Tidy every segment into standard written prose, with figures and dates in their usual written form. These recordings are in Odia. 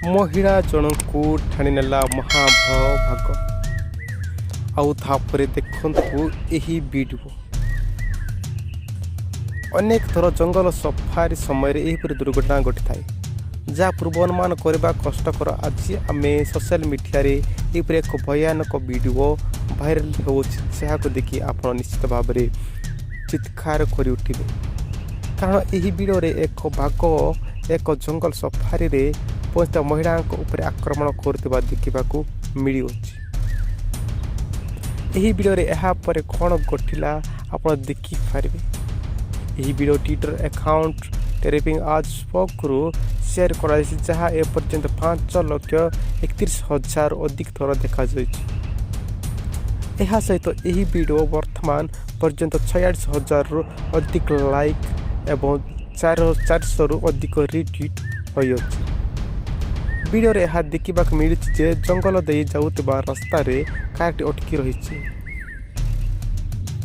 ମହିଳା ଜଣଙ୍କୁ ଟାଣିନେଲା ମହାବଳ ବାଘ। ଆଉ ତାପରେ ଦେଖନ୍ତୁ ଏହି ଭିଡ଼ିଓ। ଅନେକ ଥର ଜଙ୍ଗଲ ସଫାରି ସମୟରେ ଏହିପରି ଦୁର୍ଘଟଣା ଘଟିଥାଏ, ଯାହା ପୂର୍ବାନୁମାନ କରିବା କଷ୍ଟକର। ଆଜି ଆମେ ସୋସିଆଲ ମିଡ଼ିଆରେ ଏହିପରି ଏକ ଭୟାନକ ଭିଡ଼ିଓ ଭାଇରାଲ ହେଉଛି, ଯାହାକୁ ଦେଖି ଆପଣ ନିଶ୍ଚିତ ଭାବରେ ଚିତ୍କାର କରି ଉଠିବେ। କାରଣ ଏହି ଭିଡ଼ିଓରେ ଏକ ବାଘ ଏକ ଜଙ୍ଗଲ ସଫାରିରେ ପହଞ୍ଚିଥିବା ମହିଳାଙ୍କ ଉପରେ ଆକ୍ରମଣ କରୁଥିବା ଦେଖିବାକୁ ମିଳିଅଛି। ଏହି ଭିଡ଼ିଓରେ ଏହା ପରେ କ'ଣ ଘଟିଲା, ଆପଣ ଦେଖିପାରିବେ। ଏହି ଭିଡ଼ିଓ ଟ୍ୱିଟର ଆକାଉଣ୍ଟ ଟେରିଫାଇଂ ଆଜ୍ ଫକ୍‌ରୁ ସେୟାର କରାଯାଇଛି, ଯାହା ଏପର୍ଯ୍ୟନ୍ତ 5,31,000 ଅଧିକ ଥର ଦେଖାଯାଇଛି। ଏହା ସହିତ ଏହି ଭିଡ଼ିଓ ବର୍ତ୍ତମାନ ପର୍ଯ୍ୟନ୍ତ 46,000ରୁ ଅଧିକ ଲାଇକ୍ ଏବଂ 400ରୁ ଅଧିକ ରିଟ୍ୱିଟ୍ ହୋଇଅଛି। ଭିଡ଼ିଓରେ ଏହା ଦେଖିବାକୁ ମିଳୁଛି ଯେ ଜଙ୍ଗଲ ଦେଇ ଯାଉଥିବା ରାସ୍ତାରେ କାରଟି ଅଟକି ରହିଛି।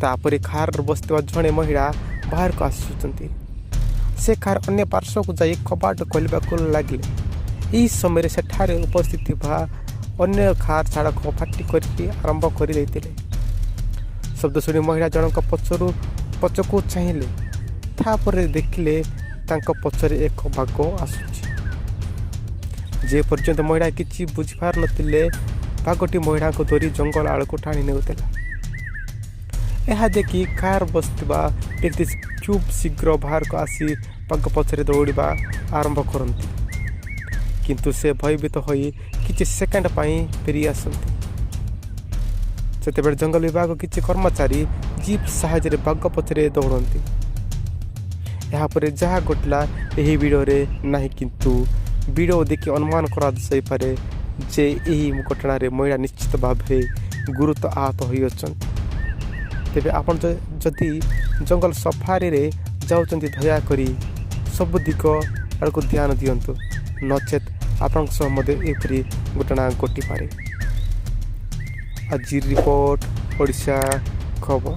ତାପରେ କାରରେ ବସିଥିବା ଜଣେ ମହିଳା ବାହାରକୁ ଆସୁଛନ୍ତି। ସେ କାର ଅନ୍ୟ ପାର୍ଶ୍ୱକୁ ଯାଇ କବାଟ ଖୋଲିବାକୁ ଲାଗିଲେ। ଏହି ସମୟରେ ସେଠାରେ ଉପସ୍ଥିତ ଥିବା ଅନ୍ୟ କାର ଚାଳକ ପାଟି କରି ଆରମ୍ଭ କରିଦେଇଥିଲେ। ଶବ୍ଦ ଶୁଣି ମହିଳା ଜଣଙ୍କ ପଛକୁ ଚାହିଁଲେ। ତାପରେ ଦେଖିଲେ ତାଙ୍କ ପଛରେ ଏକ ବାଘ ଆସୁଛି। ଯେ ପର୍ଯ୍ୟନ୍ତ ମହିଳା କିଛି ବୁଝିପାରୁନଥିଲେ, ବାଘଟି ମହିଳାଙ୍କୁ ଧରି ଜଙ୍ଗଲ ଆଡ଼କୁ ଟାଣି ନେଉଥିଲା। ଏହା ଦେଖି କାର ବସିଥିବା ବ୍ୟକ୍ତି ଖୁବ୍ ଶୀଘ୍ର ବାହାରକୁ ଆସି ବାଘ ପଛରେ ଦୌଡ଼ିବା ଆରମ୍ଭ କରନ୍ତି। କିନ୍ତୁ ସେ ଭୟଭୀତ ହୋଇ କିଛି ସେକେଣ୍ଡ ପାଇଁ ଫେରି ଆସନ୍ତି। ସେତେବେଳେ ଜଙ୍ଗଲ ବିଭାଗ କିଛି କର୍ମଚାରୀ ଜିପ୍ ସାହାଯ୍ୟରେ ବାଘ ପଛରେ ଦୌଡ଼ନ୍ତି। ଏହାପରେ ଯାହା ଘଟିଲା, ଏହି ଭିଡ଼ିଓରେ ନାହିଁ। କିନ୍ତୁ ଭିଡ଼ିଓ ଦେଖି ଅନୁମାନ କରାଯାଇପାରେ ଯେ ଏହି ଘଟଣାରେ ମହିଳା ନିଶ୍ଚିତ ଭାବରେ ଗୁରୁତର ଆହତ ହୋଇଅଛନ୍ତି। ତେବେ ଆପଣ ଯଦି ଜଙ୍ଗଲ ସଫାରିରେ ଯାଉଛନ୍ତି, ଦୟାକରି ସବୁ ଦିଗ ଆଡ଼କୁ ଧ୍ୟାନ ଦିଅନ୍ତୁ, ନଚେତ୍ ଆପଣଙ୍କ ସହ ମଧ୍ୟ ଏପରି ଘଟଣା ଘଟିପାରେ। ଆଜି ରିପୋର୍ଟ, ଓଡ଼ିଶା ଖବର।